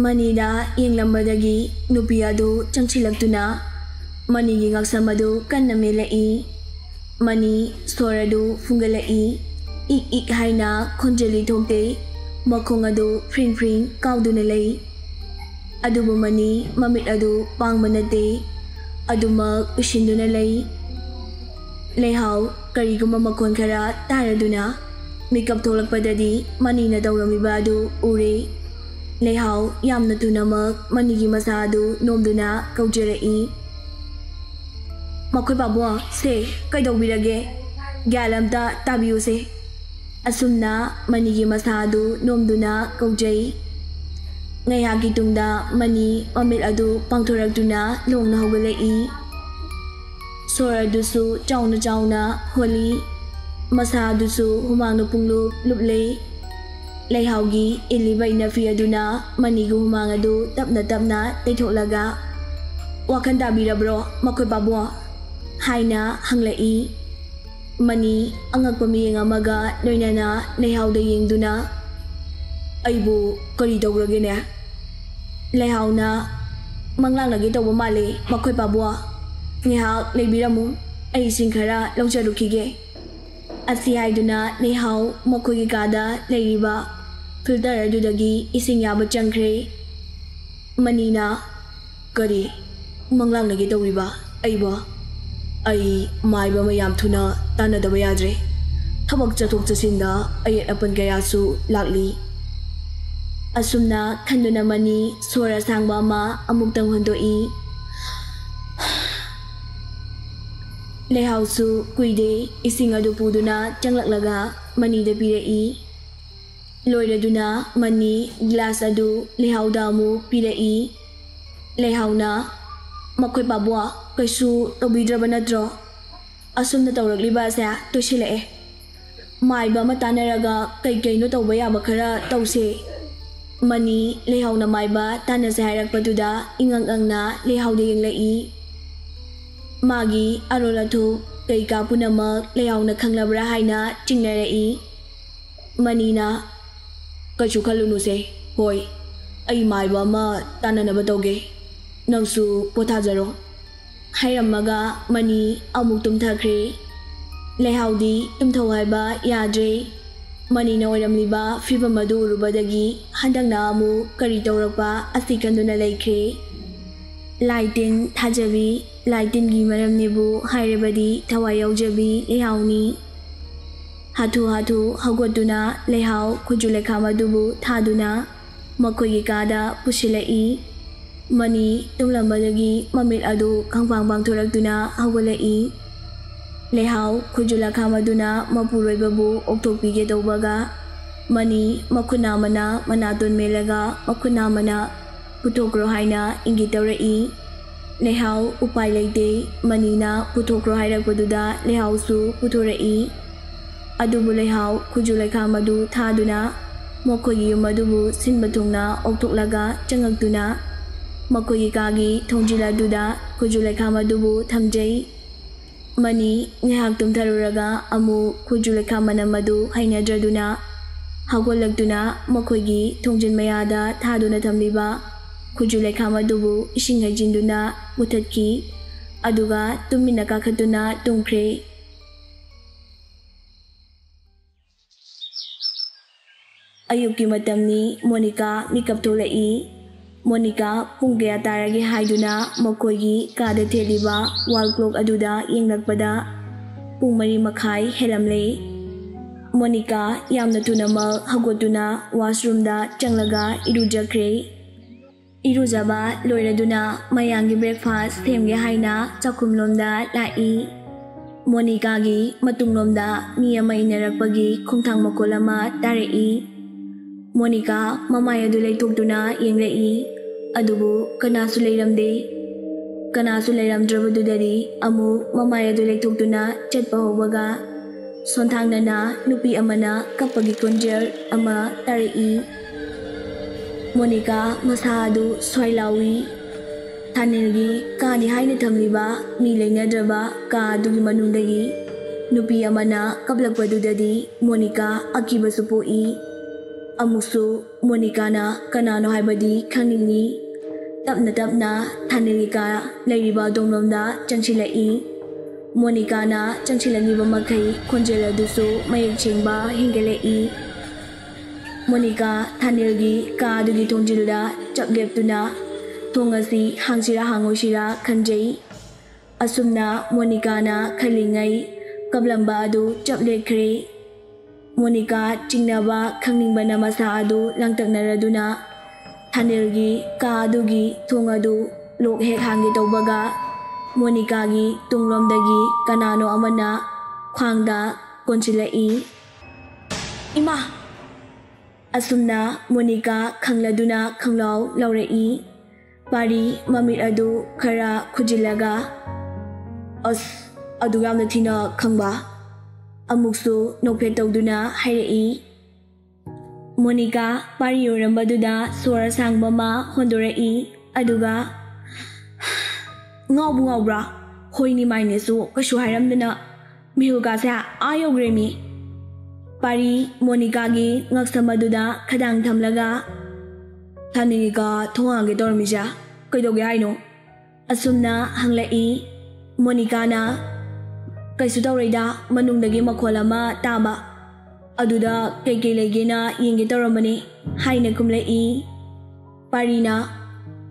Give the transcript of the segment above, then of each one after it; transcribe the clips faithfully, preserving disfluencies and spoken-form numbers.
ꯃꯅꯤꯗ ꯌꯦꯡꯂꯝꯕꯗꯒꯤ ꯅꯨꯄꯤ ꯑꯗꯨ ꯆꯪꯁꯤꯜꯂꯛꯇꯨꯅ ꯃꯅꯤꯒꯤ ꯉꯛꯁꯝ ꯑꯗꯨ ꯀꯟꯅ ꯃꯦꯜꯂꯛꯏ꯫ ꯃꯅꯤ ꯁꯣꯔ ꯑꯗꯨ ꯐꯨꯡꯒꯠꯂꯛꯏ꯫ ꯏꯛ ꯏꯛ ꯍꯥꯏꯅ ꯈꯣꯟꯖꯦꯜꯗꯤ ꯊꯣꯛꯇꯦ꯫ ꯃꯈꯣꯡ ꯑꯗꯨ ꯐ꯭ꯔꯤꯡ ꯐ꯭ꯔꯤꯡ ꯀꯥꯎꯗꯨꯅ ꯂꯩ꯫ ꯑꯗꯨꯕꯨ ꯃꯅꯤ ꯃꯃꯤꯠ ꯑꯗꯨ ꯄꯥꯡꯕ ꯅꯠꯇꯦ꯫ ꯑꯗꯨꯃꯛ ꯎꯏꯁꯤꯟꯗꯨꯅ ꯂꯩ꯫ ꯂꯩꯍꯥꯎ ꯀꯔꯤꯒꯨꯝꯕ ꯃꯈꯣꯟ ꯈꯔ ꯇꯥꯔꯗꯨꯅ ꯃꯤꯀꯞ ꯊꯣꯛꯂꯛꯄꯗꯗꯤ ꯃꯅꯤꯅ ꯇꯧꯔꯝꯃꯤꯕ ꯑꯗꯨ ꯎꯔꯦ꯫ ꯂꯩꯍꯥꯎ ꯌꯥꯝꯅ ꯊꯨꯅꯃꯛ ꯃꯅꯤꯒꯤ ꯃꯁꯥ ꯑꯗꯨ ꯅꯣꯝꯗꯨꯅ ꯀꯧꯖꯔꯛꯏ꯫ "ꯃꯈꯣꯏ ꯄꯥꯕꯨꯡ, ꯁꯦ, ꯀꯩꯗꯧꯕꯤꯔꯒꯦ? ꯒ꯭ꯌꯥꯟ ꯑꯝꯇ ꯇꯥꯕꯤꯌꯨꯁꯦ꯫" ꯑꯁꯨꯝꯅ ꯃꯅꯤꯒꯤ ꯃꯁꯥ ꯑꯗꯨ ꯅꯣꯝꯗꯨꯅ ꯀꯧꯖꯩ꯫ ꯉꯥꯏꯍꯥꯛꯀꯤ ꯇꯨꯡꯗ ꯃꯅꯤ ꯃꯃꯤꯠ ꯑꯗꯨ ꯄꯥꯡꯊꯣꯔꯛꯇꯨꯅ ꯂꯣꯡꯅ ꯍꯧꯒꯠꯂꯛꯏ꯫ ꯁꯣꯔ ꯑꯗꯨꯁꯨ ꯆꯥꯎꯅ ꯆꯥꯎꯅ ꯍꯣꯜꯂꯤ꯫ ꯃꯁꯥ ꯑꯗꯨꯁꯨ ꯍꯨꯃꯥꯡꯅ ꯄꯨꯡꯂꯨꯞ ꯂꯨꯞꯂꯦ꯫ ꯂꯩꯍꯥꯎꯒꯤ ꯏꯜꯂꯤꯕ ꯏꯅꯐꯤ ꯑꯗꯨꯅ ꯃꯅꯤꯒꯤ ꯍꯨꯃꯥꯡ ꯑꯗꯨ ꯇꯞꯅ ꯇꯞꯅ ꯇꯩꯊꯣꯛꯂꯒ, "ꯋꯥꯈꯜ ꯇꯥꯕꯤꯔꯕ꯭ꯔꯣ, ꯃꯈꯣꯏ ꯄꯥꯕꯨꯡ?" ꯍꯥꯏꯅ ꯍꯪꯂꯛꯏ꯫ ꯃꯅꯤ ꯑꯉꯛꯄ ꯃꯤꯠꯌꯦꯡ ꯑꯃꯒ ꯂꯣꯏꯅꯅ ꯂꯩꯍꯥꯎꯗ ꯌꯦꯡꯗꯨꯅ, "ꯑꯩꯕꯨ ꯀꯔꯤ ꯇꯧꯔꯒꯦꯅꯦ?" ꯂꯩꯍꯥꯎꯅ, "ꯃꯪꯂꯥꯛꯅꯒꯦ ꯇꯧꯕ ꯃꯥꯜꯂꯦ, ꯃꯈꯣꯏ ꯄꯥꯕꯨꯡ꯫ ꯉꯥꯏꯍꯥꯛ ꯂꯩꯕꯤꯔꯝꯃꯨ, ꯑꯩ ꯏꯁꯤꯡ ꯈꯔ ꯂꯧꯖꯔꯨꯈꯤꯒꯦ꯫" ꯑꯁꯤ ꯍꯥꯏꯗꯨꯅ ꯂꯩꯍꯥꯎ ꯃꯈꯣꯏꯒꯤ ꯀꯥꯗ ꯂꯩꯔꯤꯕ ꯐꯤꯜꯇꯔ ꯑꯗꯨꯗꯒꯤ ꯏꯁꯤꯡ ꯌꯥꯕ ꯆꯪꯈ꯭ꯔꯦ꯫ ꯃꯅꯤꯅ, "ꯀꯔꯤ? ꯃꯪꯂꯥꯛꯅꯒꯦ ꯇꯧꯔꯤꯕ ꯑꯩꯕꯣ? ꯑꯩ ꯃꯥꯏꯕ ꯑꯃ ꯌꯥꯝ ꯊꯨꯅ ꯇꯥꯟꯅꯗꯕ ꯌꯥꯗ꯭ꯔꯦ꯫ ꯊꯕꯛ ꯆꯠꯊꯣꯛ ꯆꯠꯁꯤꯟꯗ ꯑꯌꯦꯠ ꯑꯄꯟ ꯀꯌꯥꯁꯨ ꯂꯥꯛꯂꯤ꯫" ꯑꯁꯨꯝꯅ ꯈꯟꯗꯨꯅ ꯃꯅꯤ ꯁꯣꯔ ꯑꯁꯥꯡꯕ ꯑꯃ ꯑꯃꯨꯛꯇꯪ ꯍꯣꯟꯗꯣꯛꯏ꯫ ꯂꯩꯍꯥꯎꯁꯨ ꯀꯨꯏꯗꯦ ꯏꯁꯤꯡ ꯑꯗꯨ ꯄꯨꯗꯨꯅ ꯆꯪꯂꯛꯂꯒ ꯃꯅꯤꯗ ꯄꯤꯔꯛꯏ꯫ ꯂꯣꯏꯔꯗꯨꯅ ꯃꯅꯤ ꯒ꯭ꯂꯥꯁ ꯑꯗꯨ ꯂꯩꯍꯥꯎꯗ ꯑꯃꯨꯛ ꯄꯤꯔꯛꯏ꯫ ꯂꯩꯍꯥꯎꯅ, "ꯃꯈꯣꯏ ꯄꯥꯕꯨꯡ, ꯀꯩꯁꯨ ꯇꯧꯕꯤꯗ꯭ꯔꯕ ꯅꯠꯇ꯭ꯔꯣ? ꯑꯁꯨꯝꯅ ꯇꯧꯔꯛꯂꯤꯕ ꯑꯁꯦ ꯇꯣꯏꯁꯤꯜꯂꯛꯑꯦ꯫ ꯃꯥꯏꯕ ꯑꯃ ꯇꯥꯟꯅꯔꯒ ꯀꯩ ꯀꯩꯅꯣ ꯇꯧꯕ ꯌꯥꯕ ꯈꯔ ꯇꯧꯁꯦ꯫" ꯃꯅꯤ ꯂꯩꯍꯥꯎꯅ ꯃꯥꯏꯕ ꯇꯥꯟꯅꯁꯦ ꯍꯥꯏꯔꯛꯄꯗꯨꯗ ꯏꯉꯛ ꯉꯛꯅ ꯂꯩꯍꯥꯎꯗ ꯌꯦꯡꯂꯛꯏ꯫ ꯃꯥꯒꯤ ꯑꯔꯣꯜ ꯑꯊꯨꯞ ꯀꯩꯀꯥ ꯄꯨꯝꯅꯃꯛ ꯂꯩꯍꯥꯎꯅ ꯈꯪꯂꯕ꯭ꯔꯥ ꯍꯥꯏꯅ ꯆꯤꯡꯅꯔꯛꯏ꯫ ꯃꯅꯤꯅ, "ꯀꯩꯁꯨ ꯈꯜꯂꯨꯅꯨꯁꯦ꯫ ꯍꯣꯏ, ꯑꯩ ꯃꯥꯏꯕ ꯑꯃ ꯇꯥꯟꯅꯅꯕ ꯇꯧꯒꯦ꯫ ꯅꯪꯁꯨ ꯄꯣꯊꯥꯖꯔꯣ꯫ ꯍꯥꯏꯔꯝꯃꯒ ꯃꯅꯤ ꯑꯃꯨꯛ ꯇꯨꯝꯊꯈ꯭ꯔꯦ꯫ ꯂꯩꯍꯥꯎꯗꯤ ꯇꯨꯝꯊꯧ ꯍꯥꯏꯕ ꯌꯥꯗ꯭ꯔꯦ꯫ ꯃꯅꯤꯅ ꯑꯣꯏꯔꯝꯂꯤꯕ ꯐꯤꯕꯝ ꯑꯗꯨ ꯎꯔꯨꯕꯗꯒꯤ ꯍꯟꯗꯛꯅ ꯑꯃꯨꯛ ꯀꯔꯤ ꯇꯧꯔꯛꯄ ꯑꯁꯤ ꯈꯟꯗꯨꯅ ꯂꯩꯈ꯭ꯔꯦ꯫ ꯂꯥꯏ ꯇꯤꯟ ꯊꯥꯖꯕꯤ, ꯂꯥꯏ ꯇꯤꯟꯒꯤ ꯃꯔꯝꯅꯦꯕꯨ ꯍꯥꯏꯔꯕꯗꯤ ꯊꯋꯥꯏ ꯌꯥꯎꯖꯕꯤ ꯂꯩꯍꯥꯎꯅꯤ꯫ ꯍꯥꯊꯨ ꯍꯥꯊꯨ ꯍꯧꯒꯠꯇꯨꯅ ꯂꯩꯍꯥꯎ ꯈꯨꯖꯨ ꯂꯩꯈꯥꯝ ꯑꯗꯨꯕꯨ ꯊꯥꯗꯨꯅ ꯃꯈꯣꯏꯒꯤ ꯀꯥꯗ ꯄꯨꯁꯤꯜꯂꯛꯏ꯫ ꯃꯅꯤ ꯇꯨꯝꯂꯝꯕꯗꯒꯤ ꯃꯃꯤꯠ ꯑꯗꯨ ꯈꯪꯄꯥꯡ ꯄꯥꯡꯊꯣꯔꯛꯇꯨꯅ ꯍꯧꯒꯠꯂꯛꯏ꯫ ꯂꯩꯍꯥꯎ ꯈꯨꯖꯨ ꯂꯩꯈꯥꯝ ꯑꯗꯨꯅ ꯃꯄꯨꯔꯣꯏꯕꯕꯨ ꯑꯣꯛꯊꯣꯛꯄꯤꯒꯦ ꯇꯧꯕꯒ ꯃꯅꯤ ꯃꯈꯨꯠ ꯑꯃꯅ ꯃꯅꯥꯇꯣꯟ ꯃꯦꯜꯂꯒ ꯃꯈꯨꯠ ꯑꯃꯅ "ꯄꯨꯊꯣꯛꯈ꯭ꯔꯣ" ꯍꯥꯏꯅ ꯏꯪꯒꯤꯠ ꯇꯧꯔꯛꯏ꯫ ꯂꯩꯍꯥꯎ ꯎꯄꯥꯏ ꯂꯩꯇꯦ꯫ ꯃꯅꯤꯅ "ꯄꯨꯊꯣꯛꯈ꯭ꯔꯣ" ꯍꯥꯏꯔꯛꯄꯗꯨꯗ ꯂꯩꯍꯥꯎꯁꯨ ꯄꯨꯊꯣꯔꯛꯏ꯫ ꯑꯗꯨꯕꯨ ꯂꯩꯍꯥꯎ ꯈꯨꯖꯨ ꯂꯩꯈꯥꯝ ꯑꯗꯨ ꯊꯥꯗꯨꯅ ꯃꯈꯣꯏꯒꯤ ꯌꯨꯝ ꯑꯗꯨꯕꯨ ꯁꯤꯟꯕ ꯊꯨꯡꯅ ꯑꯣꯛꯊꯣꯛꯂꯒ ꯆꯪꯉꯛꯇꯨꯅ ꯃꯈꯣꯏꯒꯤ ꯀꯥꯒꯤ ꯊꯣꯡꯖꯤꯜ ꯑꯗꯨꯗ ꯈꯨꯖꯨ ꯂꯩꯈꯥꯝ ꯑꯗꯨꯕꯨ ꯊꯝꯖꯩ꯫ ꯃꯅꯤ ꯉꯥꯏꯍꯥꯛ ꯇꯨꯝꯊꯔꯨꯔꯒ ꯑꯃꯨꯛ ꯈꯨꯖꯨ ꯂꯩꯈꯥꯝ ꯃꯅꯝ ꯑꯗꯨ ꯍꯩꯅꯗ꯭ꯔꯗꯨꯅ ꯍꯧꯒꯠꯂꯛꯇꯨꯅ ꯃꯈꯣꯏꯒꯤ ꯊꯣꯡꯖꯤꯟ ꯃꯌꯥꯗ ꯊꯥꯗꯨꯅ ꯊꯝꯂꯤꯕ ꯈꯨꯖꯨ ꯂꯩꯈꯥꯝ ꯑꯗꯨꯕꯨ ꯏꯁꯤꯡ ꯍꯩꯖꯤꯟꯗꯨꯅ ꯃꯨꯊꯠꯈꯤ꯫ ꯑꯗꯨꯒ ꯇꯨꯃꯤꯟꯅ ꯀꯥꯈꯠꯇꯨꯅ ꯇꯨꯝꯈ꯭ꯔꯦ꯫ ꯑꯌꯨꯛꯀꯤ ꯃꯇꯝꯅꯤ꯫ ꯃꯣꯅꯤꯀꯥ ꯃꯤꯀꯞ ꯊꯣꯛꯂꯛꯏ꯫ ꯃꯣꯅꯤꯀꯥ ꯄꯨꯡ ꯀꯌꯥ ꯇꯥꯔꯒꯦ ꯍꯥꯏꯗꯨꯅ ꯃꯈꯣꯏꯒꯤ ꯀꯥꯗ ꯊꯦꯠꯂꯤꯕ ꯋꯥꯜ ꯀ꯭ꯂꯣꯛ ꯑꯗꯨꯗ ꯌꯦꯡꯂꯛꯄꯗ ꯄꯨꯡ ꯃꯔꯤ ꯃꯈꯥꯏ ꯍꯦꯜꯂꯝꯂꯦ꯫ ꯃꯣꯅꯤꯀꯥ ꯌꯥꯝꯅ ꯊꯨꯅꯃꯛ ꯍꯧꯒꯠꯇꯨꯅ ꯋꯥꯁꯔꯨꯝꯗ ꯆꯪꯂꯒ ꯏꯔꯨꯖꯈ꯭ꯔꯦ꯫ ꯏꯔꯨꯖꯕ ꯂꯣꯏꯔꯗꯨꯅ ꯃꯌꯥꯝꯒꯤ ꯕ꯭ꯔꯦꯛꯐꯥꯁ ꯁꯦꯝꯒꯦ ꯍꯥꯏꯅ ꯆꯥꯛꯈꯨꯝꯂꯣꯝꯗ ꯂꯥꯛꯏ꯫ ꯃꯣꯅꯤꯀꯥꯒꯤ ꯃꯇꯨꯡꯂꯣꯝꯗ ꯃꯤ ꯑꯃ ꯏꯟꯅꯔꯛꯄꯒꯤ ꯈꯣꯡꯊꯥꯡ ꯃꯈꯣꯜ ꯑꯃ ꯇꯥꯔꯛꯏ꯫ ꯃꯣꯅꯤꯀꯥ ꯃꯃꯥꯏ ꯑꯗꯨ ꯂꯩꯊꯣꯛꯇꯨꯅ ꯌꯦꯡꯂꯛꯏ꯫ ꯑꯗꯨꯕꯨ ꯀꯅꯥꯁꯨ ꯂꯩꯔꯝꯗꯦ꯫ ꯀꯅꯥꯁꯨ ꯂꯩꯔꯝꯗ꯭ꯔꯕꯗꯨꯗꯗꯤ ꯑꯃꯨꯛ ꯃꯃꯥꯏ ꯑꯗꯨ ꯂꯩꯊꯣꯛꯇꯨꯅ ꯆꯠꯄ ꯍꯧꯕꯒ ꯁꯣꯟꯊꯥꯡꯅꯅ ꯅꯨꯄꯤ ꯑꯃꯅ ꯀꯞꯄꯒꯤ ꯈꯣꯟꯖꯦꯜ ꯑꯃ ꯇꯥꯔꯛꯏ꯫ ꯃꯣꯅꯤꯀꯥ ꯃꯁꯥ ꯑꯗꯨ ꯁ꯭ꯋꯥꯏ ꯂꯥꯎꯏ꯫ ꯊꯥꯅꯤꯜꯒꯤ ꯀꯥꯅꯤ ꯍꯥꯏꯅ ꯊꯝꯂꯤꯕ ꯃꯤ ꯂꯩꯅꯗ꯭ꯔꯕ ꯀꯥ ꯑꯗꯨꯒꯤ ꯃꯅꯨꯡꯗꯒꯤ ꯅꯨꯄꯤ ꯑꯃꯅ ꯀꯞꯂꯛꯄꯗꯨꯗꯗꯤ ꯃꯣꯅꯤꯀꯥ ꯑꯀꯤꯕꯁꯨ ꯄꯣꯛꯏ꯫ ꯑꯃꯨꯛꯁꯨ ꯃꯣꯅꯤꯀꯥꯅ ꯀꯅꯥꯅꯣ ꯍꯥꯏꯕꯗꯤ ꯈꯪꯅꯤꯡꯏ꯫ ꯇꯞꯅ ꯇꯞꯅ ꯊꯥꯅꯤꯜꯒꯤ ꯀꯥ ꯂꯩꯔꯤꯕ ꯑꯗꯣꯝꯂꯣꯝꯗ ꯆꯪꯁꯤꯜꯂꯛꯏ꯫ ꯃꯣꯅꯤꯀꯥꯅ ꯆꯪꯁꯤꯜꯂꯛꯂꯤꯕ ꯃꯈꯩ ꯈꯣꯟꯖꯦꯜ ꯑꯗꯨꯁꯨ ꯃꯌꯦꯛ ꯁꯦꯡꯕ ꯍꯦꯟꯒꯠꯂꯛꯏ꯫ ꯃꯣꯅꯤꯀꯥ ꯊꯥꯅꯤꯜꯒꯤ ꯀꯥ ꯑꯗꯨꯒꯤ ꯊꯣꯡꯖꯤꯜꯗ ꯆꯞ ꯂꯦꯞꯇꯨꯅ ꯊꯣꯡ ꯑꯁꯤ ꯍꯥꯡꯁꯤꯔꯥ ꯍꯥꯡꯉꯣꯏꯁꯤꯔꯥ ꯈꯟꯖꯩ꯫ ꯑꯁꯨꯝꯅ ꯃꯣꯅꯤꯀꯥꯅ ꯈꯜꯂꯤꯉꯩ ꯀꯞꯂꯝꯕ ꯑꯗꯨ ꯆꯞ ꯂꯦꯞꯈ꯭ꯔꯦ꯫ ꯃꯣꯅꯤꯀꯥ ꯆꯤꯡꯅꯕ ꯈꯪꯅꯤꯡꯕꯅ ꯃꯁꯥ ꯑꯗꯨ ꯂꯥꯡꯇꯛꯅꯔꯗꯨꯅ ꯊꯥꯅꯤꯜꯒꯤ ꯀꯥ ꯑꯗꯨꯒꯤ ꯊꯣꯡ ꯑꯗꯨ ꯂꯣꯛ ꯍꯦꯛ ꯍꯥꯡꯒꯦ ꯇꯧꯕꯒ ꯃꯣꯅꯤꯀꯥꯒꯤ ꯇꯨꯡꯂꯣꯝꯗꯒꯤ ꯀꯅꯥꯅꯣ ꯑꯃꯅ ꯈ꯭ꯋꯥꯡꯗ ꯀꯣꯟꯁꯤꯜꯂꯛꯏ꯫ "ꯏꯃꯥ!" ꯑꯁꯨꯝꯅ ꯃꯣꯅꯤꯀꯥ ꯈꯪꯂꯗꯨꯅ ꯈꯪꯂꯥꯎ ꯂꯥꯎꯔꯛꯏ꯫ ꯄꯥꯔꯤ ꯃꯃꯤꯠ ꯑꯗꯨ ꯈꯔ ꯈꯨꯖꯤꯜꯂꯒ, "ꯑꯁ, ꯑꯗꯨ ꯌꯥꯝꯅ ꯊꯤꯅ ꯈꯪꯕ?" ꯑꯃꯨꯛꯁꯨ ꯅꯣꯛꯐꯦꯠ ꯇꯧꯗꯨꯅ ꯍꯥꯏꯔꯛꯏ꯫ ꯃꯣꯅꯤꯀꯥ ꯄꯥꯔꯤ ꯑꯣꯏꯔꯝꯕꯗꯨꯗ ꯁꯣꯔ ꯑꯁꯥꯡꯕ ꯑꯃ ꯍꯣꯟꯗꯣꯔꯛꯏ꯫ ꯑꯗꯨꯒ, "ꯉꯥꯎꯕꯨ ꯉꯥꯎꯕ꯭ꯔꯥ? ꯍꯣꯏꯅꯤ ꯃꯥꯏꯅꯦꯁꯨ ꯀꯩꯁꯨ ꯍꯥꯏꯔꯝꯗꯅ ꯃꯤꯍꯨꯜꯀꯥꯁꯦ ꯑꯥ ꯌꯧꯈ꯭ꯔꯦꯃꯤ!" ꯄꯥꯔꯤ ꯃꯣꯅꯤꯀꯥꯒꯤ ꯉꯛꯁꯝ ꯑꯗꯨꯗ ꯈꯗꯥꯡ ꯊꯝꯂꯒ, "ꯊꯥꯅꯤꯜꯒꯤ ꯀꯥ ꯊꯣꯡ ꯍꯥꯡꯒꯦ ꯇꯧꯔꯝꯃꯤꯁꯦ ꯀꯩꯗꯧꯒꯦ ꯍꯥꯏꯅꯣ?" ꯑꯁꯨꯝꯅ ꯍꯪꯂꯛꯏ꯫ ꯃꯣꯅꯤꯀꯥꯅ, "ꯀꯩꯁꯨ ꯇꯧꯔꯣꯏꯗ, ꯃꯅꯨꯡꯗꯒꯤ ꯃꯈꯣꯜ ꯑꯃ ꯇꯥꯕ꯫ ꯑꯗꯨꯗ ꯀꯩꯀꯩ ꯂꯩꯒꯦꯅ ꯌꯦꯡꯒꯦ ꯇꯧꯔꯝꯕꯅꯤ" ꯍꯥꯏꯅ ꯈꯨꯝꯂꯛꯏ꯫ ꯄꯥꯔꯤꯅ,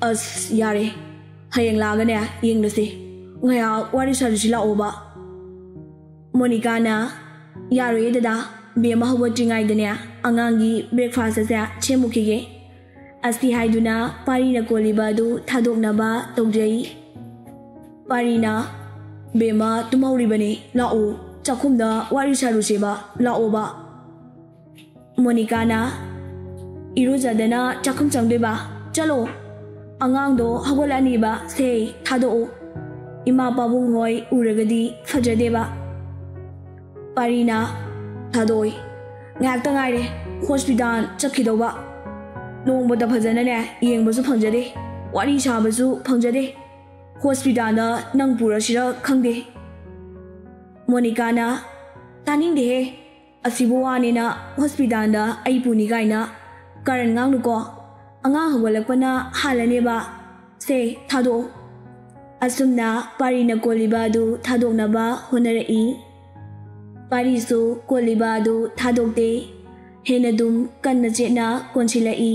"ꯑꯁ, ꯌꯥꯔꯦ, ꯍꯌꯦꯡ ꯂꯥꯛꯑꯒꯅꯦ ꯌꯦꯡꯂꯁꯤ꯫ ꯉꯥꯏꯍꯥꯛ ꯋꯥꯔꯤ ꯁꯥꯔꯨꯁꯤ ꯂꯥꯛꯑꯣꯕ꯫" ꯃꯣꯅꯤꯀꯥꯅ, "ꯌꯥꯔꯣꯏꯌꯦ ꯗꯗꯥ, ꯕꯦꯝꯃ ꯍꯧꯒꯠꯇ꯭ꯔꯤꯉꯩꯗꯅꯦ ꯑꯉꯥꯡꯒꯤ breakfast ꯑꯁꯦ ꯁꯦꯝꯃꯨꯈꯤꯒꯦ꯫" ꯑꯁꯤ ꯍꯥꯏꯗꯨꯅ ꯄꯥꯔꯤꯅ ꯀꯣꯜꯂꯤꯕ ꯑꯗꯨ ꯊꯥꯗꯣꯛꯅꯕ ꯇꯧꯖꯩ꯫ ꯄꯥꯔꯤꯅ, "ꯕꯦꯝꯃ ꯇꯨꯝꯍꯧꯔꯤꯕꯅꯤ, ꯂꯥꯛꯑꯣ, ꯆꯥꯛꯈꯨꯝꯗ ꯋꯥꯔꯤ ꯁꯥꯔꯨꯁꯦꯕ, ꯂꯥꯛꯑꯣꯕ꯫" ꯃꯣꯅꯤꯀꯥꯅ, "ꯏꯔꯨꯖꯗꯅ ꯆꯥꯛꯈꯨꯝ ꯆꯪꯗꯣꯏꯕ? ꯆꯠꯂꯣ, ꯑꯉꯥꯡꯗꯣ ꯍꯧꯒꯠꯂꯛꯑꯅꯤꯕ, ꯁꯦ, ꯊꯥꯗꯣꯛꯑꯣ꯫ ꯏꯃꯥ ꯄꯥꯕꯨꯡ ꯍꯣꯏ ꯎꯔꯒꯗꯤ ꯐꯖꯗꯦꯕ꯫" ꯄꯥꯔꯤꯅ, "ꯊꯥꯗꯣꯛꯑꯣꯏ, ꯉꯥꯏꯍꯥꯛꯇ ꯉꯥꯏꯔꯦ ꯍꯣꯁꯄꯤꯇꯥꯜ ꯆꯠꯈꯤꯗꯧꯕ꯫ ꯅꯣꯡꯃꯇ ꯐꯖꯅꯅꯦ ꯌꯦꯡꯕꯁꯨ ꯐꯪꯖꯗꯦ, ꯋꯥꯔꯤ ꯁꯥꯕꯁꯨ ꯐꯪꯖꯗꯦ꯫ ꯍꯣꯁꯄꯤꯇꯥꯜꯗ ꯅꯪ ꯄꯨꯔꯁꯤꯔ ꯈꯪꯗꯦ꯫" ꯃꯣꯅꯤꯀꯥꯅ, "ꯇꯥꯅꯤꯡꯗꯦꯍꯦ, ꯑꯁꯤꯕꯨ ꯋꯥꯅꯦꯅ ꯍꯣꯁꯄꯤꯇꯥꯜꯗ ꯑꯩ ꯄꯨꯅꯤ ꯀꯥꯏꯅ ꯀꯥꯔꯟ ꯉꯥꯡꯅꯨꯀꯣ꯫ ꯑꯉꯥꯡ ꯍꯧꯒꯠꯂꯛꯄꯅ ꯍꯥꯜꯂꯅꯦꯕ꯫ ꯁꯦ, ꯊꯥꯗꯣꯛꯑꯣ꯫ ꯑꯁꯨꯝꯅ ꯄꯥꯔꯤꯅ ꯀꯣꯜꯂꯤꯕ ꯑꯗꯨ ꯊꯥꯗꯣꯛꯅꯕ ꯍꯣꯠꯅꯔꯛꯏ꯫ ꯄꯥꯔꯤꯁꯨ ꯀꯣꯜꯂꯤꯕ ꯑꯗꯨ ꯊꯥꯗꯣꯛꯇꯦ꯫ ꯍꯦꯟꯅ ꯑꯗꯨꯝ ꯀꯟꯅ ꯆꯦꯠꯅ ꯀꯣꯟꯁꯤꯜꯂꯛꯏ꯫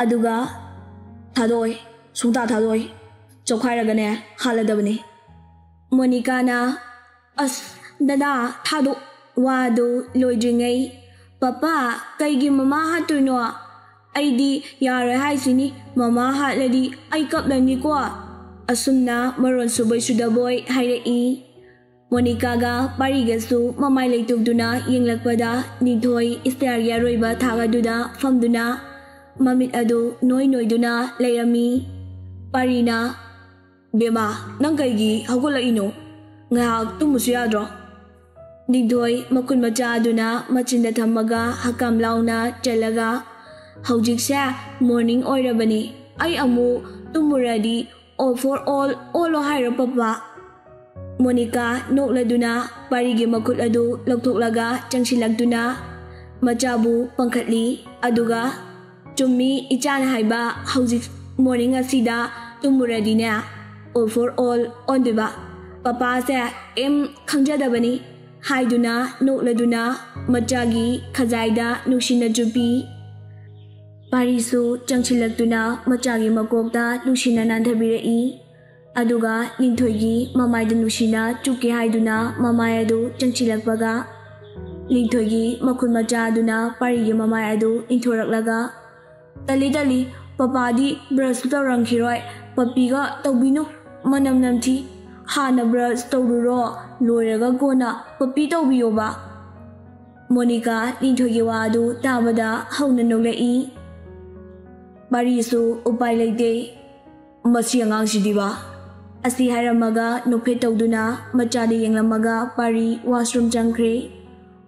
ꯑꯗꯨꯒ ꯊꯥꯗꯣꯛꯑꯣꯏ, ꯁꯨꯡꯊꯥ ꯊꯥꯗꯣꯛꯑꯣꯏ꯫ ꯆꯣꯛꯈꯥꯏꯔꯒꯅꯦ ꯍꯥꯠꯂꯗꯕꯅꯤ꯫ ꯃꯣꯅꯤꯀꯥꯅ, "ꯑꯁ, ꯗꯗꯥ, ꯊꯥꯗꯣꯛ꯫" ꯋꯥꯗꯨ ꯂꯣꯏꯗ꯭ꯔꯤꯉꯩ, "ꯄꯄꯥ, ꯀꯩꯒꯤ ꯃꯃꯥ ꯍꯥꯠꯇꯣꯏꯅꯣ? ꯑꯩꯗꯤ ꯌꯥꯔꯣꯏ ꯍꯥꯏꯁꯤꯅꯤ, ꯃꯃꯥ ꯍꯥꯠꯂꯗꯤ ꯑꯩ ꯀꯞꯂꯅꯤꯀꯣ꯫" ꯑꯁꯨꯝꯅ ꯃꯔꯣꯟ ꯁꯨꯕꯣꯏ ꯁꯨꯗꯕꯣꯏ ꯍꯥꯏꯔꯛꯏ꯫ ꯃꯣꯅꯤꯀꯥꯒ ꯄꯥꯔꯤꯒꯁꯨ ꯃꯃꯥꯏ ꯂꯩꯇꯨꯛꯇꯨꯅ ꯌꯦꯡꯂꯛꯄꯗ, ꯅꯤꯡꯊꯣꯏ ꯏꯁꯇꯤꯌꯥꯔꯒꯤ ꯑꯔꯣꯏꯕ ꯊꯥꯛ ꯑꯗꯨꯗ ꯐꯝꯗꯨꯅ ꯃꯃꯤꯠ ꯑꯗꯨ ꯅꯣꯏ ꯅꯣꯏꯗꯨꯅ ꯂꯩꯔꯝꯃꯤ꯫ ꯄꯥꯔꯤꯅ, "ꯕꯦꯃꯥ, ꯅꯪ ꯀꯩꯒꯤ ꯍꯧꯒꯠꯂꯛꯏꯅꯣ? ꯉꯥꯏꯍꯥꯛ ꯇꯨꯝꯃꯨꯁꯨ ꯌꯥꯗ꯭ꯔꯣ?" ꯅꯤꯡꯊꯣꯏ ꯃꯈꯨꯠ ꯃꯆꯥ ꯑꯗꯨꯅ ꯃꯆꯤꯟꯗ ꯊꯝꯃꯒ ꯍꯀꯥꯝ ꯂꯥꯎꯅ ꯆꯜꯂꯒ, "ꯍꯧꯖꯤꯛꯁꯦ ꯃꯣꯔꯅꯤꯡ ꯑꯣꯏꯔꯕꯅꯤ, ꯑꯩ ꯑꯃꯨꯛ ꯇꯨꯝꯃꯨꯔꯗꯤ all for all ꯑꯣꯜꯂꯣ ꯍꯥꯏꯔꯣ, ꯄꯄꯥ?" ꯃꯣꯅꯤꯀꯥ ꯅꯣꯛꯂꯗꯨꯅ ꯄꯥꯔꯤꯒꯤ ꯃꯈꯨꯠ ꯑꯗꯨ ꯂꯧꯊꯣꯛꯂꯒ ꯆꯪꯁꯤꯜꯂꯛꯇꯨꯅ ꯃꯆꯥꯕꯨ ꯄꯪꯈꯠꯂꯤ꯫ ꯑꯗꯨꯒ, "ꯆꯨꯝꯃꯤ ꯏꯆꯥꯅ ꯍꯥꯏꯕ, ꯍꯧꯖꯤꯛ ꯃꯣꯔꯅꯤꯡ ꯑꯁꯤꯗ ꯇꯨꯝꯃꯨꯔꯗꯤꯅꯦ, all for all ꯑꯣꯟꯗꯣꯏꯕ꯫ ꯄꯄꯥꯁꯦ ꯀꯩꯝ ꯈꯪꯖꯗꯕꯅꯤ," ꯍꯥꯏꯗꯨꯅ ꯅꯣꯛꯂꯗꯨꯅ ꯃꯆꯥꯒꯤ ꯈꯖꯥꯏꯗ ꯅꯨꯡꯁꯤꯅ ꯆꯨꯞꯄꯤ꯫ ꯄꯥꯔꯤꯁꯨ ꯆꯪꯁꯤꯜꯂꯛꯇꯨꯅ ꯃꯆꯥꯒꯤ ꯃꯀꯣꯛꯇ ꯅꯨꯡꯁꯤꯅ ꯅꯥꯟꯊꯕꯤꯔꯛꯏ꯫ ꯑꯗꯨꯒ ꯂꯤꯡꯊꯣꯏꯒꯤ ꯃꯃꯥꯏꯗ ꯅꯨꯡꯁꯤꯅ ꯆꯨꯞꯀꯦ ꯍꯥꯏꯗꯨꯅ ꯃꯃꯥꯏ ꯑꯗꯨ ꯆꯪꯁꯤꯜꯂꯛꯄꯒ, ꯂꯤꯡꯊꯣꯏꯒꯤ ꯃꯈꯨꯠ ꯃꯆꯥ ꯑꯗꯨꯅ ꯄꯥꯔꯤꯒꯤ ꯃꯃꯥꯏ ꯑꯗꯨ ꯏꯟꯊꯣꯔꯛꯂꯒ, "ꯇꯜꯂꯤ, ꯇꯜꯂꯤ, ꯄꯄꯥꯗꯤ ꯕ꯭ꯔꯁꯁꯨ ꯇꯧꯔꯝꯈꯤꯔꯣꯏ, ꯄꯞꯄꯤꯒ ꯇꯧꯕꯤꯅꯨ, ꯃꯅꯝ ꯅꯝꯊꯤ꯫ ꯍꯥꯟꯅ ꯕ꯭ꯔꯁ ꯇꯧꯔꯨꯔꯣ, ꯂꯣꯏꯔꯒ ꯀꯣꯟꯅ ꯄꯞꯄꯤ ꯇꯧꯕꯤꯌꯣꯕ꯫" ꯃꯣꯅꯤꯀꯥ ꯂꯤꯡꯊꯣꯏꯒꯤ ꯋꯥ ꯑꯗꯨ ꯇꯥꯕꯗ ꯍꯧꯅ ꯅꯣꯛꯂꯛꯏ꯫ ꯄꯥꯔꯤꯁꯨ ꯎꯄꯥꯏ ꯂꯩꯇꯦ꯫ "ꯃꯁꯤ ꯑꯉꯥꯡꯁꯤꯗꯤꯕ?" ꯑꯁꯤ ꯍꯥꯏꯔꯝꯃꯒ ꯅꯣꯛꯐꯦꯠ ꯇꯧꯗꯨꯅ ꯃꯆꯥꯗ ꯌꯦꯡꯂꯝꯃꯒ ꯄꯥꯔꯤ ꯋꯥꯁꯔꯨꯝ ꯆꯪꯈ꯭ꯔꯦ꯫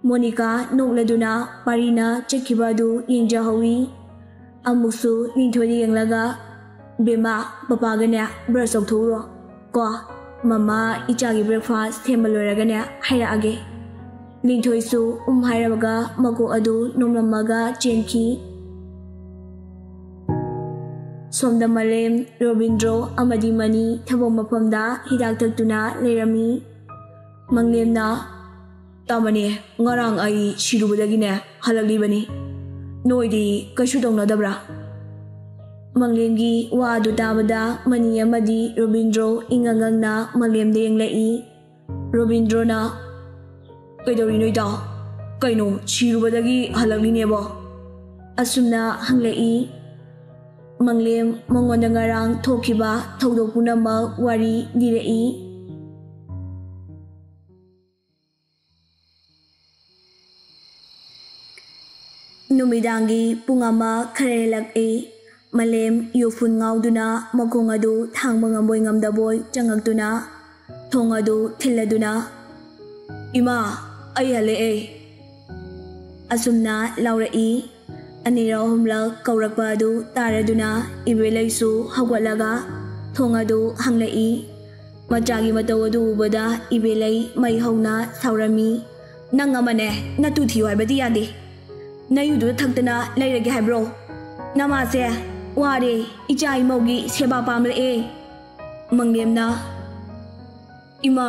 ꯃꯣꯅꯤꯀꯥ ꯅꯣꯛꯂꯗꯨꯅ ꯄꯥꯔꯤꯅ ꯆꯠꯈꯤꯕ ꯑꯗꯨ ꯌꯦꯡꯖꯍꯧꯏ꯫ ꯑꯃꯨꯛꯁꯨ ꯂꯤꯡꯊꯣꯏꯗ ꯌꯦꯡꯂꯒ, "ꯕꯦꯝꯃ, ꯄꯄꯥꯒꯅꯦ ꯕ꯭ꯔꯁ ꯇꯧꯊꯣꯛꯎꯔꯣ ꯀꯣ꯫ ꯃꯃꯥ ꯏꯆꯥꯒꯤ ꯕ꯭ꯔꯦꯛꯐꯥꯁ ꯁꯦꯝꯕ ꯂꯣꯏꯔꯒꯅꯦ ꯍꯥꯏꯔꯛꯑꯒꯦ꯫" ꯂꯤꯟꯊꯣꯏꯁꯨ ꯎꯝ ꯍꯥꯏꯔꯕꯒ ꯃꯀꯣꯛ ꯑꯗꯨ ꯅꯣꯝꯂꯝꯃꯒ ꯆꯦꯟꯈꯤ꯫ ꯁꯣꯝꯗ ꯃꯂꯦꯝ, ꯔꯣꯕꯤꯟꯗ꯭ꯔꯣ ꯑꯃꯗꯤ ꯃꯅꯤ ꯊꯕꯛ ꯃꯐꯝꯗ ꯍꯤꯗꯥꯛ ꯊꯛꯇꯨꯅ ꯂꯩꯔꯝꯃꯤ꯫ ꯃꯪꯂꯦꯝꯅ, "ꯇꯥꯃꯅꯤ, ꯉꯔꯥꯡ ꯑꯩ ꯁꯤꯔꯨꯕꯗꯒꯤꯅꯦ ꯍꯜꯂꯛꯂꯤꯕꯅꯤ꯫ ꯅꯣꯏꯗꯤ ꯀꯩꯁꯨ ꯇꯧꯅꯗꯕ꯭ꯔꯥ?" ꯃꯪꯂꯦꯝꯒꯤ ꯋꯥ ꯑꯗꯨ ꯇꯥꯕꯗ ꯃꯅꯤ ꯑꯃꯗꯤ ꯔꯣꯕꯤꯟꯗ꯭ꯔꯣ ꯏꯉꯪ ꯉꯪꯅ ꯃꯪꯂꯦꯝꯗ ꯌꯦꯡꯂꯛꯏ꯫ ꯔꯣꯕꯤꯟꯗ꯭ꯔꯣꯅ, "ꯀꯩꯗꯧꯔꯤꯅꯣ ꯏꯇꯥꯎ? ꯀꯩꯅꯣ, ꯁꯤꯔꯨꯕꯗꯒꯤ ꯍꯜꯂꯛꯂꯤꯅꯦꯕꯣ?" ꯑꯁꯨꯝꯅ ꯍꯪꯂꯛꯏ꯫ ꯃꯪꯂꯦꯝ ꯃꯉꯣꯟꯗ ꯉꯔꯥꯡ ꯊꯣꯛꯈꯤꯕ ꯊꯧꯗꯣꯛ ꯄꯨꯝꯅꯃꯛ ꯋꯥꯔꯤ ꯂꯤꯔꯛꯏ꯫ ꯅꯨꯃꯤꯗꯥꯡꯒꯤ ꯄꯨꯡ ꯑꯃ ꯈꯔ ꯍꯦꯜꯂꯛꯏ꯫ ꯃꯂꯦꯝ ꯌꯨꯐꯨꯟ ꯉꯥꯎꯗꯨꯅ ꯃꯈꯣꯡ ꯑꯗꯨ ꯊꯥꯡꯕ ꯉꯝꯕꯣꯏ ꯉꯝꯗꯕꯣꯏ ꯆꯪꯉꯛꯇꯨꯅ ꯊꯣꯡ ꯑꯗꯨ ꯊꯤꯜꯂꯗꯨꯅ, "ꯏꯃꯥ, ꯑꯩ ꯍꯜꯂꯛꯑꯦ!" ꯑꯁꯨꯝꯅ ꯂꯥꯎꯔꯛꯏ꯫ ꯑꯅꯤꯔꯛ ꯑꯍꯨꯝꯂꯛ ꯀꯧꯔꯛꯄ ꯑꯗꯨ ꯇꯥꯔꯗꯨꯅ ꯏꯕꯦꯂꯩꯁꯨ ꯍꯧꯒꯠꯂꯒ ꯊꯣꯡ ꯑꯗꯨ ꯍꯥꯡꯂꯛꯏ꯫ ꯃꯆꯥꯒꯤ ꯃꯇꯧ ꯑꯗꯨ ꯎꯕꯗ ꯏꯕꯦꯂꯩ ꯃꯩ ꯍꯧꯅ ꯁꯥꯎꯔꯝꯃꯤ꯫ "ꯅꯪ ꯑꯃꯅꯦ, ꯅꯇꯨ ꯊꯤꯌꯨ ꯍꯥꯏꯕꯗꯤ ꯌꯥꯗꯦ꯫ ꯅꯌꯨꯗꯨꯗ ꯊꯛꯇꯅ ꯂꯩꯔꯒꯦ ꯍꯥꯏꯕ꯭ꯔꯣ? ꯅꯃꯥꯁꯦ ꯋꯥꯔꯦ, ꯏꯆꯥ ꯏꯃꯧꯒꯤ ꯁꯦꯕꯥ ꯄꯥꯝꯂꯛꯑꯦ꯫" ꯃꯪꯂꯦꯝꯅ, "ꯏꯃꯥ,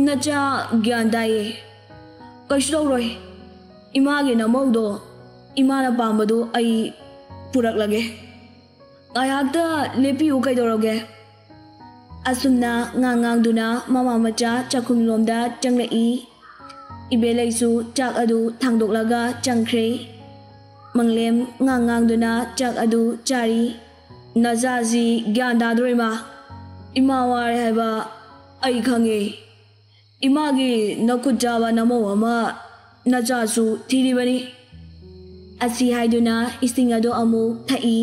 ꯅꯆꯥ ꯒ꯭ꯌꯥꯟ ꯇꯥꯏꯌꯦ꯫ ꯀꯩꯁꯨ ꯇꯧꯔꯣꯏ꯫ ꯏꯃꯥꯒꯤ ꯅꯃꯧꯗꯣ ꯏꯃꯥꯅ ꯄꯥꯝꯕꯗꯨ ꯑꯩ ꯄꯨꯔꯛꯂꯒꯦ꯫ ꯉꯥꯏꯍꯥꯛꯇ ꯂꯦꯞꯄꯤꯌꯨ ꯀꯩꯗꯧꯔꯒꯦ?" ꯑꯁꯨꯝꯅ ꯉꯥꯡ ꯉꯥꯡꯗꯨꯅ ꯃꯃꯥ ꯃꯆꯥ ꯆꯥꯛꯈꯨꯝꯂꯣꯝꯗ ꯆꯪꯂꯛꯏ꯫ ꯏꯕꯦꯂꯩꯁꯨ ꯆꯥꯛ ꯑꯗꯨ ꯊꯥꯡꯗꯣꯛꯂꯒ ꯆꯪꯈ꯭ꯔꯦ꯫ ꯃꯪꯂꯦꯝ ꯉꯥꯡ ꯉꯥꯡꯗꯨꯅ ꯆꯥꯛ ꯑꯗꯨ ꯆꯥꯔꯤ꯫ "ꯅꯆꯥꯁꯤ ꯒ꯭ꯌꯥꯟ ꯇꯥꯗ꯭ꯔꯣ ꯏꯃꯥ? ꯏꯃꯥ ꯋꯥꯔꯦ ꯍꯥꯏꯕ ꯑꯩ ꯈꯪꯉꯦ꯫ ꯏꯃꯥꯒꯤ ꯅꯈꯨꯠ ꯆꯥꯕ ꯅꯃꯧ ꯑꯃ ꯅꯆꯥꯁꯨ ꯊꯤꯔꯤꯕꯅꯤ꯫" ꯑꯁꯤ ꯍꯥꯏꯗꯨꯅ ꯏꯁꯤꯡ ꯑꯗꯨ ꯑꯃꯨꯛ ꯊꯛꯏ꯫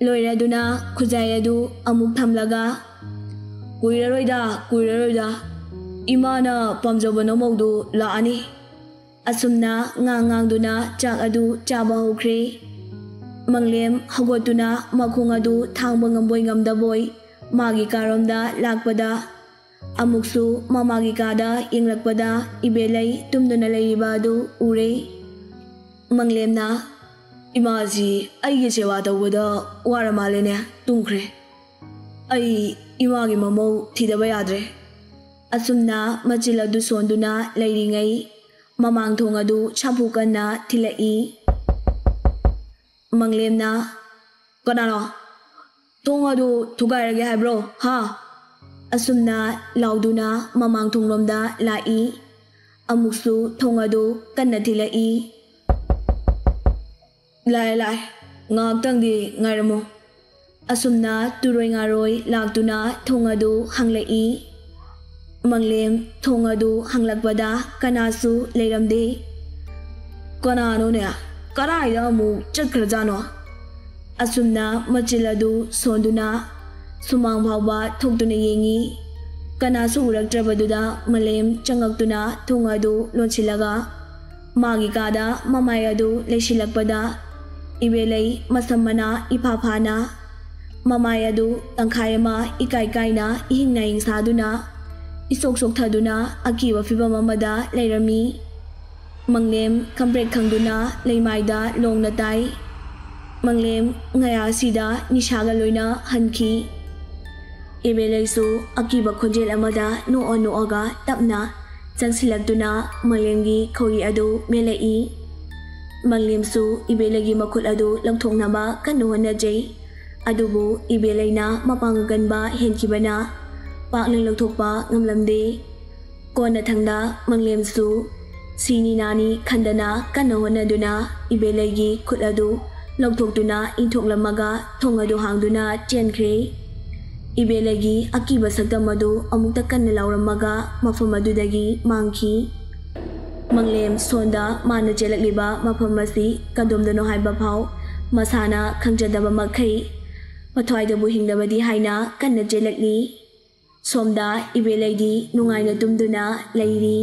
ꯂꯣꯏꯔꯗꯨꯅ ꯈꯨꯖꯥꯏ ꯑꯗꯨ ꯑꯃꯨꯛ ꯊꯝꯂꯒ, "ꯀꯨꯏꯔꯔꯣꯏꯗ, ꯀꯨꯏꯔꯔꯣꯏꯗ, ꯏꯃꯥꯅ ꯄꯥꯝꯖꯕ ꯅꯃꯧꯗꯨ ꯂꯥꯛꯑꯅꯤ꯫" ꯑꯁꯨꯝꯅ ꯉꯥꯡ ꯉꯥꯡꯗꯨꯅ ꯆꯥꯛ ꯑꯗꯨ ꯆꯥꯕ ꯍꯧꯈ꯭ꯔꯦ꯫ ꯃꯪꯂꯦꯝ ꯍꯧꯒꯠꯇꯨꯅ ꯃꯈꯣꯡ ꯑꯗꯨ ꯊꯥꯡꯕ ꯉꯝꯕꯣꯏ ꯉꯝꯗꯕꯣꯏ ꯃꯥꯒꯤ ꯀꯥꯔꯣꯝꯗ ꯂꯥꯛꯄꯗ, ꯑꯃꯨꯛꯁꯨ ꯃꯃꯥꯒꯤ ꯀꯥꯗ ꯌꯦꯡꯂꯛꯄꯗ ꯏꯕꯦꯂꯩ ꯇꯨꯝꯗꯨꯅ ꯂꯩꯔꯤꯕ ꯑꯗꯨ ꯎꯔꯦ꯫ ꯃꯪꯂꯦꯝꯅ, "ꯏꯃꯥꯁꯤ ꯑꯩꯒꯤ ꯁꯦꯕꯥ ꯇꯧꯕꯗ ꯋꯥꯔ ꯃꯥꯜꯂꯦꯅꯦ, ꯇꯨꯝꯈ꯭ꯔꯦ꯫ ꯑꯩ ꯏꯃꯥꯒꯤ ꯃꯃꯧ ꯊꯤꯗꯕ ꯌꯥꯗ꯭ꯔꯦ꯫" ꯑꯁꯨꯝꯅ ꯃꯆꯤꯜ ꯑꯗꯨ ꯁꯣꯟꯗꯨꯅ ꯂꯩꯔꯤꯉꯩ ꯃꯃꯥꯡ ꯊꯣꯡ ꯑꯗꯨ ꯁꯥꯐꯨ ꯀꯟꯅ ꯊꯤꯜꯂꯛꯏ꯫ ꯃꯪꯂꯦꯝꯅ, "ꯀꯅꯥꯅꯣ? ꯊꯣꯡ ꯑꯗꯨ ꯊꯨꯒꯥꯏꯔꯒꯦ ꯍꯥꯏꯕ꯭ꯔꯣ, ꯍꯥ?" ꯑꯁꯨꯝꯅ ꯂꯥꯎꯗꯨꯅ ꯃꯃꯥꯡ ꯊꯣꯡꯂꯣꯝꯗ ꯂꯥꯛꯏ꯫ ꯑꯃꯨꯛꯁꯨ ꯊꯣꯡ ꯑꯗꯨ ꯀꯟꯅ ꯊꯤꯜꯂꯛꯏ꯫ "ꯂꯥꯛꯑꯦ, ꯂꯥꯛꯑꯦ, ꯉꯥꯏꯍꯥꯛꯇꯪꯗꯤ ꯉꯥꯏꯔꯝꯃꯨ꯫" ꯑꯁꯨꯝꯅ ꯇꯨꯔꯣꯏ ꯉꯥꯔꯣꯏ ꯂꯥꯛꯇꯨꯅ ꯊꯣꯡ ꯑꯗꯨ ꯍꯥꯡꯂꯛꯏ꯫ ꯃꯪꯂꯦꯝ ꯊꯣꯡ ꯑꯗꯨ ꯍꯥꯡꯂꯛꯄꯗ ꯀꯅꯥꯁꯨ ꯂꯩꯔꯝꯗꯦ꯫ "ꯀꯅꯥꯅꯣꯅꯦ? ꯀꯗꯥꯏꯗ ꯑꯃꯨꯛ ꯆꯠꯈ꯭ꯔꯖꯥꯠꯅꯣ?" ꯑꯁꯨꯝꯅ ꯃꯆꯤꯜ ꯑꯗꯨ ꯁꯣꯟꯗꯨꯅ ꯁꯨꯃꯥꯡ ꯐꯥꯎꯕ ꯊꯣꯛꯇꯨꯅ ꯌꯦꯡꯉꯤ꯫ ꯀꯅꯥꯁꯨ ꯎꯔꯛꯇ꯭ꯔꯕꯗꯨꯗ ꯃꯪꯂꯦꯝ ꯆꯪꯉꯛꯇꯨꯅ ꯊꯣꯡ ꯑꯗꯨ ꯂꯣꯟꯁꯤꯜꯂꯒ ꯃꯥꯒꯤ ꯀꯥꯗ ꯃꯃꯥꯏ ꯑꯗꯨ ꯂꯩꯁꯤꯜꯂꯛꯄꯗ ꯏꯕꯦꯂꯩ ꯃꯁꯝ ꯃꯅꯥ ꯏꯐꯥ ꯐꯥꯅ ꯃꯃꯥꯏ ꯑꯗꯨ ꯇꯪꯈꯥꯏ ꯑꯃ ꯏꯀꯥꯏ ꯀꯥꯏꯅ ꯏꯍꯤꯡ ꯅꯥꯍꯤꯡ ꯁꯥꯗꯨꯅ ꯏꯁꯣꯛ ꯁꯣꯛꯊꯗꯨꯅ ꯑꯀꯤꯕ ꯐꯤꯕꯝ ꯑꯃꯗ ꯂꯩꯔꯝꯃꯤ꯫ ꯃꯪꯂꯦꯝ ꯈꯝꯄ꯭ꯔꯦꯛ ꯈꯪꯗꯨꯅ ꯂꯩꯃꯥꯏꯗ ꯂꯣꯡꯅ ꯇꯥꯏ꯫ ꯃꯪꯂꯦꯝ ꯉꯌꯥ ꯑꯁꯤꯗ ꯅꯤꯁꯥꯒ ꯂꯣꯏꯅ ꯍꯟꯈꯤ꯫ ꯏꯕꯦꯂꯩꯁꯨ ꯑꯀꯤꯕ ꯈꯣꯟꯖꯦꯜ ꯑꯃꯗ ꯅꯣꯛꯑ ꯅꯣꯛꯑꯒ ꯇꯞꯅ ꯆꯪꯁꯤꯜꯂꯛꯇꯨꯅ ꯃꯪꯂꯦꯝꯒꯤ ꯈꯧꯔꯤ ꯑꯗꯨ ꯃꯦꯜꯂꯛꯏ꯫ ꯃꯪꯂꯦꯝꯁꯨ ꯏꯕꯦꯂꯩꯒꯤ ꯃꯈꯨꯠ ꯑꯗꯨ ꯂꯧꯊꯣꯛꯅꯕ ꯀꯟꯅ ꯍꯣꯠꯅꯖꯩ꯫ ꯑꯗꯨꯕꯨ ꯏꯕꯦꯂꯩꯅ ꯃꯄꯥꯡꯒꯜ ꯀꯟꯕ ꯍꯦꯟꯈꯤꯕꯅ ꯄꯥꯛꯅ ꯂꯧꯊꯣꯛꯄ ꯉꯝꯂꯝꯗꯦ꯫ ꯀꯣꯟꯅꯊꯪꯗ ꯃꯪꯂꯦꯝꯁꯨ ꯁꯤꯅꯤ ꯅꯥꯅꯤ ꯈꯟꯗꯅ ꯀꯟꯅ ꯍꯣꯠꯅꯗꯨꯅ ꯏꯕꯦꯂꯩꯒꯤ ꯈꯨꯠ ꯑꯗꯨ ꯂꯧꯊꯣꯛꯇꯨꯅ ꯏꯟꯊꯣꯛꯂꯝꯃꯒ ꯊꯣꯡ ꯑꯗꯨ ꯍꯥꯡꯗꯨꯅ ꯆꯦꯟꯈ꯭ꯔꯦ꯫ ꯏꯕꯦꯂꯩꯒꯤ ꯑꯀꯤꯕ ꯁꯛꯇꯝ ꯑꯗꯨ ꯑꯃꯨꯛꯇ ꯀꯟꯅ ꯂꯥꯎꯔꯝꯃꯒ ꯃꯐꯝ ꯑꯗꯨꯗꯒꯤ ꯃꯥꯡꯈꯤ꯫ ꯃꯪꯂꯦꯝ ꯁꯣꯟꯗ ꯃꯥꯅ ꯆꯦꯜꯂꯛꯂꯤꯕ ꯃꯐꯝ ꯑꯁꯤ ꯀꯗꯣꯝꯗꯅꯣ ꯍꯥꯏꯕ ꯐꯥꯎ ꯃꯁꯥꯅ ꯈꯪꯖꯗꯕ ꯃꯈꯩ ꯃꯊ꯭ꯋꯥꯏꯗꯕꯨ ꯍꯤꯡꯂꯕꯗꯤ ꯍꯥꯏꯅ ꯀꯟꯅ ꯆꯦꯜꯂꯛꯂꯤ꯫ ꯁꯣꯝꯗ ꯏꯕꯦꯂꯩꯗꯤ ꯅꯨꯡꯉꯥꯏꯅ ꯇꯨꯝꯗꯨꯅ ꯂꯩꯔꯤ꯫